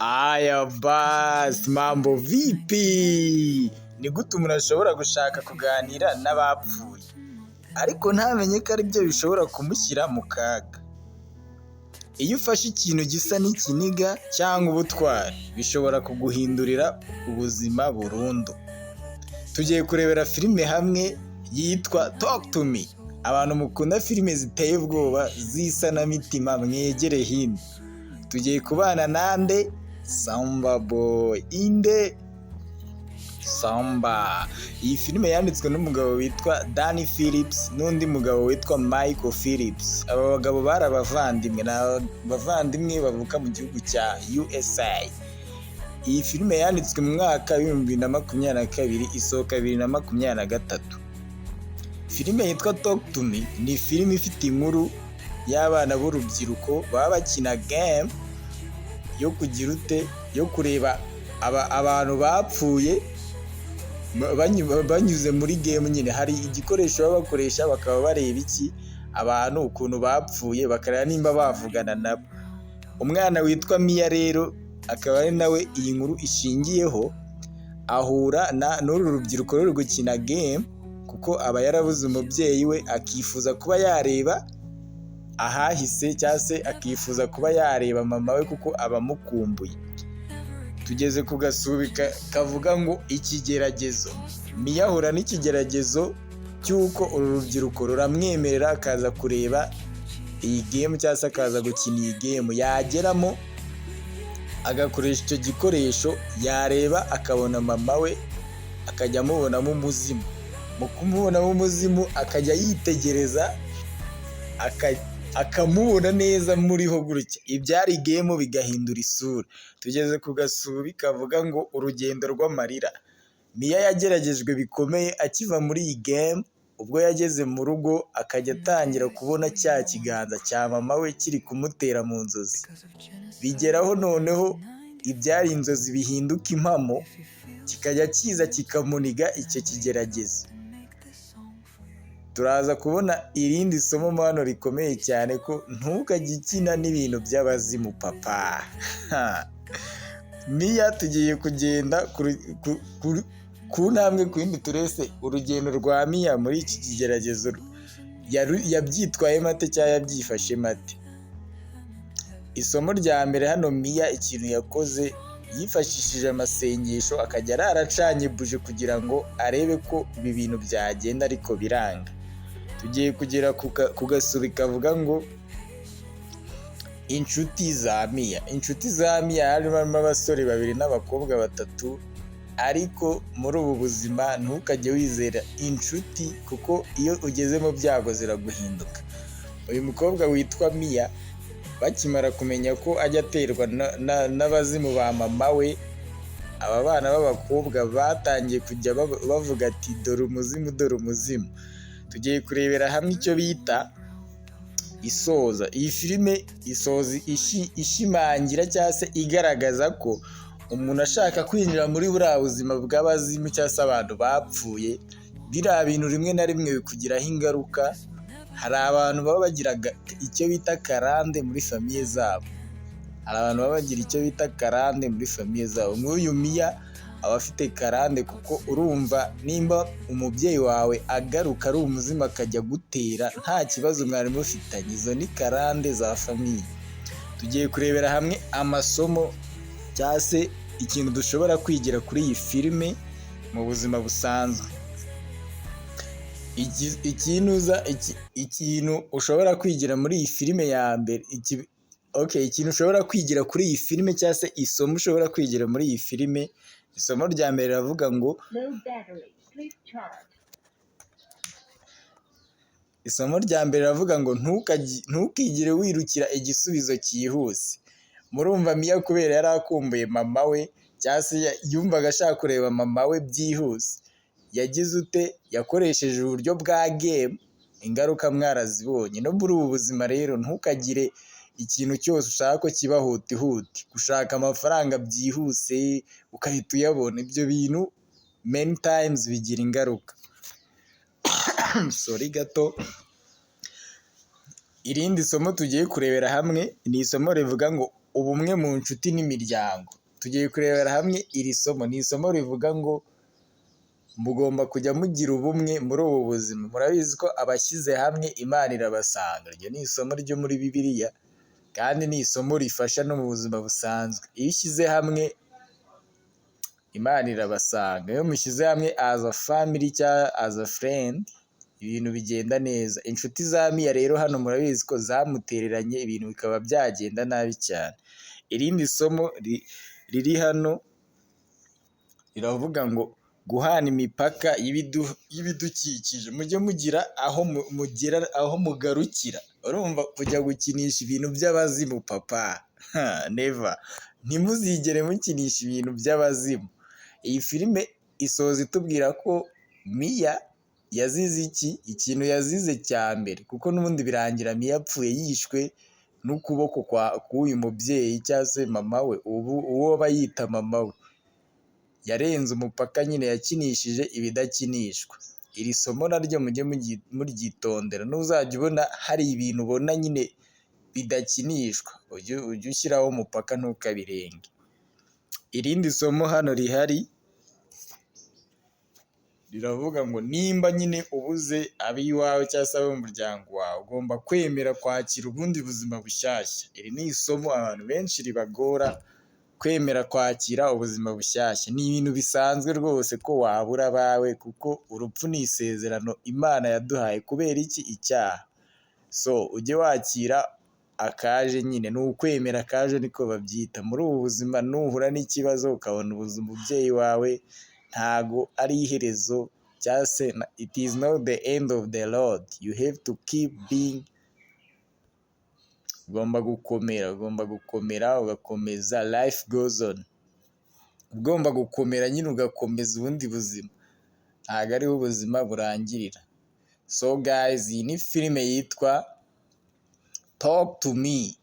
Aya basi, mambo vipi? Ni gute umuntu ashobora gushaka kuganira n'abapfuye, ariko ntamenye ko aribyo bishobora kumushyira mu kaga? Iyo ufashe ikintu gisa n'ikiniga cyangwa ubutwari, bishobora kuguhindurira ubuzima burundu. Tugiye kurebera filime hamwe yitwa Talk to Me. Abantu mukunda filime ziteye ubwoba z'isanamitima, mwegere hino. Tugiye kubana nande? Samba Boy. Inde? Samba. Iyi filime yanditswe n'umugabo witwa Danny Phillips n'undi mugabo witwa Michael Phillips. Aba bagabo bari abavandimwe, ni abavandimwe bavuka mu gihugu cya USA. Iyi filime yanditswe mu mwaka wa 2022, isohoka 2023. Filime yitwa Talk to Me ni filime ifite inkuru y'abana b'urubyiruko baba bakina game yo kugira ute? Yo kureba abantu bapfuye banyuze muri game nyine. Hari igikoresho baba bakoresha, bakaba bareba iki? Abantu ukuntu bapfuye, bakareba nimba bavugana nabo. Umwana witwa Mia rero, akaba ari nawe iyi nkuru ishingiyeho, ahura n'uru rubyiruko ruri gukina game, kuko aba yarabuze umubyeyi we, akifuza kuba yareba ahahise cyangwa se akifuza kuba yareba mama we, kuko aba amukumbuye. Tugeze ku gasubi kavuga ngo ikigeragezo. Mia ahura n'ikigeragezo cy'uko uru rubyiruko ruramwemerera akaza kureba iyi game cyangwa se akaza gukina iyi game. Yageramo agakoresha icyo gikoresho, yareba akabona mama we, akajya amubonamo umuzimu. Mu kumubonamo umuzimu, akajya yitegereza akamubona neza muriho gutya, ibyari game bigahindura isura. Tugeze ku gasubi kavuga ngo urugendo rw'amarira. Mia yageragejwe bikomeye akiva muri iyi game. Ubwo yageze mu rugo, akajya atangira kubona cya kiganza cya mama we kiri kumutera mu nzozi, bigeraho noneho ibyari inzozi bihinduka impamo, kikajya kiza kikamuniga icyo kigeragezo. Turaza kubona irindi somo mo hano rikomeye cyane, ko ntukajye ukina n'ibintu by'abazimu papa. Mia, tugiye kugenda ku ntambwe ku yindi, turese urugendo rwa Mia muri iki kigeragezo, yabyitwayemo ate cyangwa yabyifashemo ate? Isomo rya mbere hano, Mia ikintu yakoze, yifashishije amasengesho, akajya arara acanye buji kugira ngo arebe ko ibi bintu byagenda, ariko biranga. Tugiye kugera ku gasubi kavuga ngo inshuti za Mia. Inshuti za Mia harimo abasore babiri n'abakobwa batatu, ariko muri ubu buzima ntukajye wizera inshuti, kuko iyo ugeze mu byago ziraguhinduka. Uyu mukobwa witwa Mia, bakimara kumenya ko ajya aterwa n'abazimu ba mama we, aba bana b'abakobwa batangiye kujya bavuga ati: "Dore umuzimu, dore umuzimu." Tugiye kurebera hamwe icyo bita isoza. Iyi filime isoza ishimangira cyangwa se igaragaza ko umuntu ashaka kwinjira muri buriya buzima bw'abazimu cyangwa se abantu bapfuye, biriya bintu rimwe na rimwe bikugiraho ingaruka. Hari abantu baba bagira icyo bita karande muri famille zabo. Hari abantu baba bagira icyo bita karande muri famille zabo. Nk'uyu Mia aba afite karande, kuko urumva nimba umubyeyi wawe agaruka ari umuzimu akajya gutera nta kibazo mwari mufitanye, izo ni karande za famille. Tugiye kurebera hamwe amasomo cyangwa se ikintu dushobora kwigira kuri iyi filime mu buzima busanzwe. Ikintu ushobora kwigira muri iyi filime ya mbere, okay, ikintu ushobora kwigira kuri iyi filime cyangwa se isomo ushobora kwigira muri iyi filime, isomo rya mbere riravuga ngo Low battery. Please charge. Isomo rya mbere riravuga ngo ntukigere wirukira igisubizo cyihuse. Murumva Mia, kubera yari akumbuye mama we cyangwa se yumvaga ashaka kureba mama we byihuse, yagize ute? Yakoresheje uburyo bwa game, ingaruka mwarazibonye. No muri ubu buzima rero, ntukagire ikintu cyose ushaka ko kiba hutihuti, gushaka amafaranga byihuse ugahita uyabona, ibyo bintu many times bigira ingaruka. Sorry gato. Irindi somo tugiye kurebera hamwe ni isomo rivuga ngo Ubumwe mu nshuti n'imiryango. Tugiye kurebera hamwe iri somo. Ni isomo rivuga ngo mugomba kujya mugira ubumwe muri ubu buzima. Murabizi ko abashyize hamwe Imana irabasanga. Iryo ni isomo ryo muri Bibiliya kandi ni isomo rifasha no mu buzima busanzwe. Iyo ushyize hamwe Imana irabasanga. Iyo mushyize hamwe as a family cyangwa as a friend, ibintu bigenda neza. Inshuti za Miya rero hano murabizi ko zamutereranye, ibintu bikaba byagenda nabi cyane. Irindi somo riri hano riravuga ngo guhana imipaka y'ibidukikije. Mujye mugira aho mugera, aho mugarukira. Urumva kujya gukinisha ibintu by'abazimu, papa, never. Ntimuzigere mukinisha ibintu by'abazimu. Iyi filime isoza itubwira ko Miya yazize iki? Ikintu yazize cya mbere, kuko n'ubundi birangira Miya apfuye yishwe n'ukuboko kwa k'uyu mubyeyi cyangwa se mama we, ubu uwo aba yita mama we. Yarenze umupaka nyine, yakinishije ibidakinishwa. Iri somo naryo mujye muryitondera. Nuzajya ubona hari ibintu ubona nyine bidakinishwa, ujye ushyiraho umupaka, ntukabirenge. Irindi somo hano rihari riravuga ngo nimba nyine ubuze ab'iwawe cyangwa se abo mu muryango wawe, ugomba kwemera kwakira ubundi buzima bushyashya. Iri ni isomo abantu benshi ribagora, kwemera kwakira ubuzima bushyashya. Ni ibintu bisanzwe rwose ko wabura abawe, kuko urupfu ni isezerano Imana yaduhaye. Kubera iki? Icyaha. So ujye wakira akaje nyine, ni ukwemera akaje niko babyita. Muri ubu buzima nuhura n'ikibazo ukabona ubuze umubyeyi wawe, ntago ari iherezo cyangwa se it is not the end of the road. You have to keep being, ugomba gukomera, ugomba gukomera ugakomeza. Life goes on. Ugomba gukomera nyine ugakomeza ubundi buzima, ntabwo ariho ubuzima burangirira. So guys, iyi ni filime yitwa Talk to Me,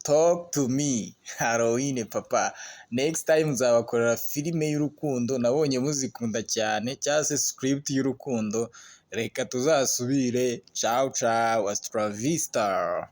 Talk to Me Halloween, papa. Next time nzabakorera filime y'urukundo, nabonye muzikunda cyane, cyangwa se script y'urukundo. Reka tuzasubire. Ciao ciao, hasta la vista.